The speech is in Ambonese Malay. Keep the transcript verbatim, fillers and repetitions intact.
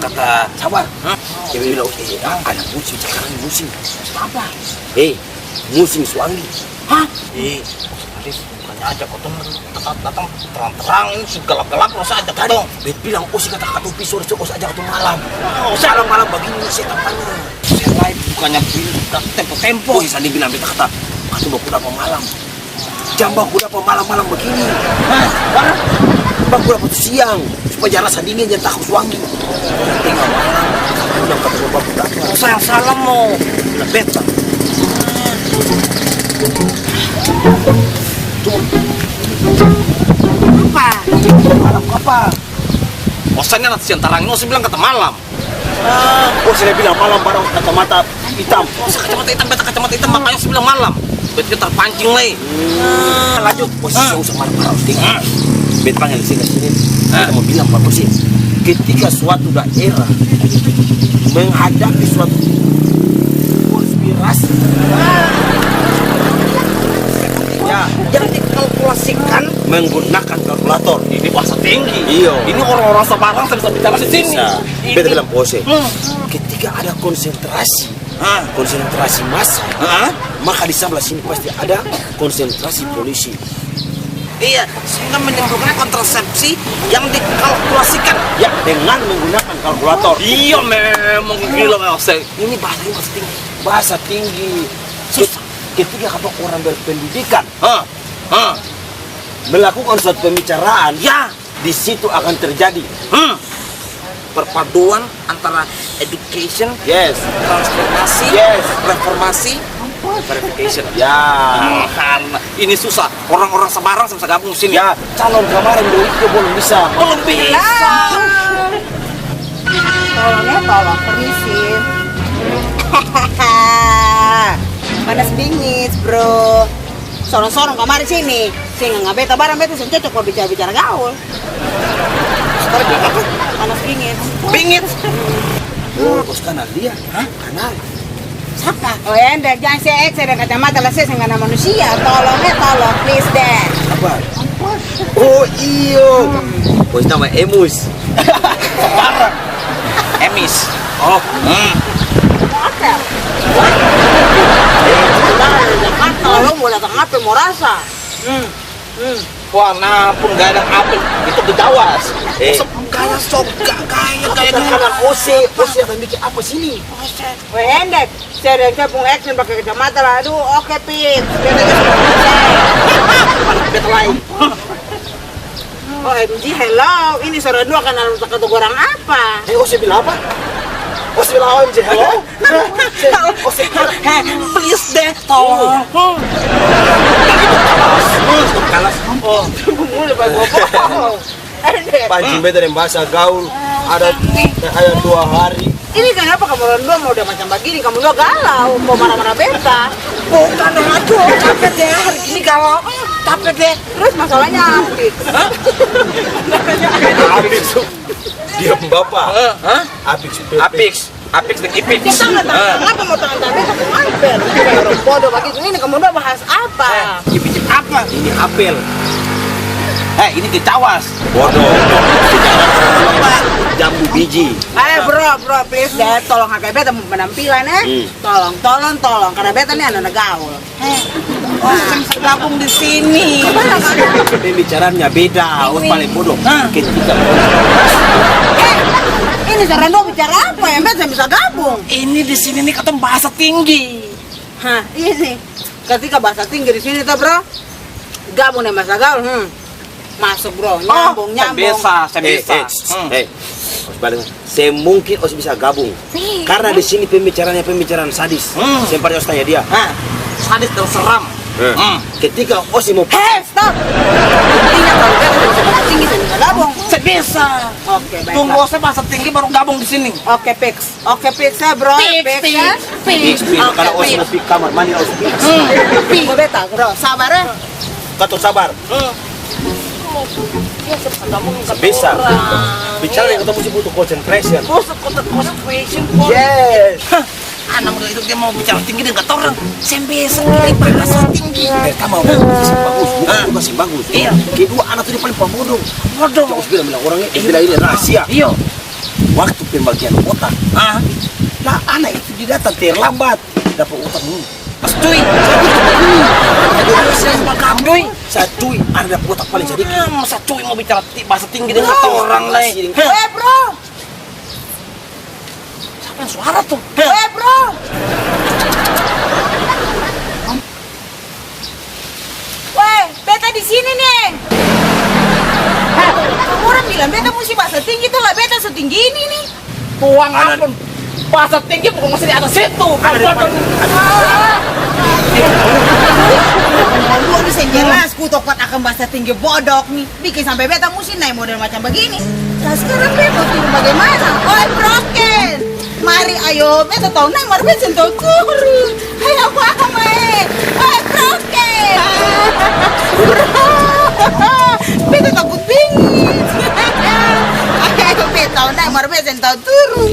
Kata sabar. Hah? Dia bilang, "Eh, a-, ada musim sekarang, musim." Musim apa? Eh, musim suanggi. Hah? Eh, Bos Adis, bukannya aja katong datang terang-terang, ini su gelap-gelap, masa ajak katong? Bet bilang, "Ose kata katong pi sore, sore, ose ajak katong malam." Ah, ose malam-malam bagini, setan tanya. Ose lain bukannya bilang tempo-tempo. Ose sandiri bilang, "Beta kata, katong baku dapa malam." Jang baku dapa malam-malam bagini. Hah? Barang? Baku dapa siang, supaya jang rasa dingin, jang taku suanggi. Tenga malam, udah katong baku dapa. Sayang salam mo. Udah beta. Apa? Malam apa? Bosannya nanti siang tarang, no, saya bilang kata malam. Ah, oh, saya bilang malam barang kacamata hitam. Oh, kacamata hitam, beta kacamata hitam, makanya saya bilang malam. Beta terpancing lai. Hmm, lanjut. Oh, ah, usah marah-marah, Ting. Ah. Beta panggil sini, sini. Ah. Beta mau bilang, Pak Bosi, ketika suatu daerah menghadapi suatu konspirasi, ya, yang dikalkulasikan menggunakan kalkulator. Ini bahasa tinggi. Iyo. Ini orang-orang sabarang bisa bicara di sini. Bisa. Beta bilang, Bos, eh, hmm, ketika ada konsentrasi, ah, konsentrasi massa, ah, maka di sebelah sini pasti ada konsentrasi polisi. Iya, sehingga menimbulkan kontrasepsi yang dikalkulasikan. Ya, dengan menggunakan kalkulator. Iya, memang gila, memang. Ini bahasa, ini bahasa tinggi. Bahasa tinggi. Susah. Ketika katong orang berpendidikan, ah, ah, melakukan suatu pembicaraan, ya, di situ akan terjadi, hmm, perpaduan antara education, yes, transformasi, yes, reformasi, verification. Ya. Tuhan, ini susah. Orang-orang sabarang bisa gabung sini. Ya, calon kemarin doi itu belum bisa. Belum bisa. Tolong ya, tolong. Permisi. Panas bingit, bro. Sorong-sorong kamari sini. Seng ngabeta barang, beta seng cocok mo bicara-bicara gaul. Sekarang bilang apa? Panas bingit. Bingit? Oh, bos kanal dia? Hah? Kanal? Sapa? Oh, ende, jang se ekse deng kacamata la se seng kana manusia. Tolong, eh, tolong, please deh. Apa? Oh, iyo. Bos nama Emus. Emis. Oh. Hmm. Apa? Jakarta, lo mau datang apa, mau rasa? Hmm. Hmm. Wah, nah pun gak ada apa. Itu Betawas. Eh. Masa gaya sok, gaya, gaya. Bukan, gaya. Ose, ose yang bikin apa sini? Ose. Weh, hendek. Saya ada yang saya pung action pakai kacamata lah. Aduh, oke, Pit. Beta lain. O M G, hello. Ini sora dua kanal kata orang apa? Eh, ose bilang apa? Ose bilang O M G, hello? Ose, ose. Heh, please deh, tolong. Kalas. Oh. Mulai bawa bohong. Pancing beta deng bahasa gaul. Ada, ada dua hari. Ini kenapa kamu orang dua mau udah macam begini? Kamu dua galau, mau marah-marah beta. Bukan, Ratu, capek deh, hari ini galau. Capek deh. Terus masalahnya Apik. Hah? Apik, su-, diam, Bapak. Hah? Apik, su-, Apik. Apik deng Ipik. Kita nggak tahu kenapa mau tangan tadi satu apel. Orang bodoh begitu. Ini kamu udah bahas apa? Eh, Ipik apa? Ini apel. Eh, ini kecawas. Bodoh. Apa? Jambu biji. Eh, bro, bro, please deh, tolong hargai beta penampilan, eh. Hmm. Tolong, tolong, tolong. Karena beta nih anak gaul. Eh, oh, seng bisa gabung di sini. Pembicaranya beda, oh, paling bodoh. Hah? Ketika. Eh, ini sarandua bicara apa yang beta bisa gabung? Ini di sini nih katong bahasa tinggi. Hah, iya sih. Ketika bahasa tinggi di sini tuh, bro, gabung deng bahasa gaul, hmm. Masuk, bro. Oh, nyambung, nyambung. Seng bisa, seng bisa. Eh, eh, hmm. Eh, harus balik. Seng mungkin ose bisa gabung. Karena di sini pembicaraannya pembicaraan sadis. Hmm. Sempat ose tanya dia. Hah? Sadis dan seram. Eh. Hmm. Ketika ose mau, hei, stop! Intinya kalau dia bisa bahasa tinggi, saya bisa gabung. Saya bisa. Oke, baiklah. Tunggu ose bahasa tinggi baru gabung di sini. Oke, fix. Oke, fix ya, bro. Fix, fix ya. Fix, fix. Oke, kalau ose fix. Mau pi kamar mandi, ose fix. Hmm. Fix. Tunggu beta, bro. Sabar ya. Katong sabar. Hmm. Bisa. Bicara deng katong musti butuh concentration. Butuh concentration, bro. Yes. Hah, anak muda itu dia mau bicara tinggi deng katorang. Seng bisa, ini bahasa tinggi. Pertama, orang itu seng bagus. Bukan, hah? Bukan seng bagus. Iya. Kedua, anak itu dia paling pamodong. Bodoh. Terus bilang, bilang orangnya, dia bilang ini rahasia. Iya. Waktu pembagian otak, ah, nah, ana itu dia datang terlambat, dapa otak mulu. Satui. Satui. Satui, ana dapa otak paling sadiki. Hmm, satui mo bicara ti-, bahasa tinggi deng katorang lai. Weh, bro. Sapa yang suara tuh? Weh, bro. Weh, beta di sini, nih. Orang bilang beta musti bahasa tinggi tuh lah, beta setinggi ini, nih. Tuang ampun. Bahasa tinggi bukan mesti di atas situ. Ada di depan. Dua ni seng jelas, ku tokot akang bahasa tinggi bodok ni. Biking sampe beta musti nae model macam bagini. Lah, skarang beta mo turung bagemana? Oi, broken! Mari, ayo, beta tau nae, mar beta seng tau turung. Ayo, mama e. Oi, broken! Bro! Beta takut bingit. Ayo, beta tau nae, mar beta seng tau turung.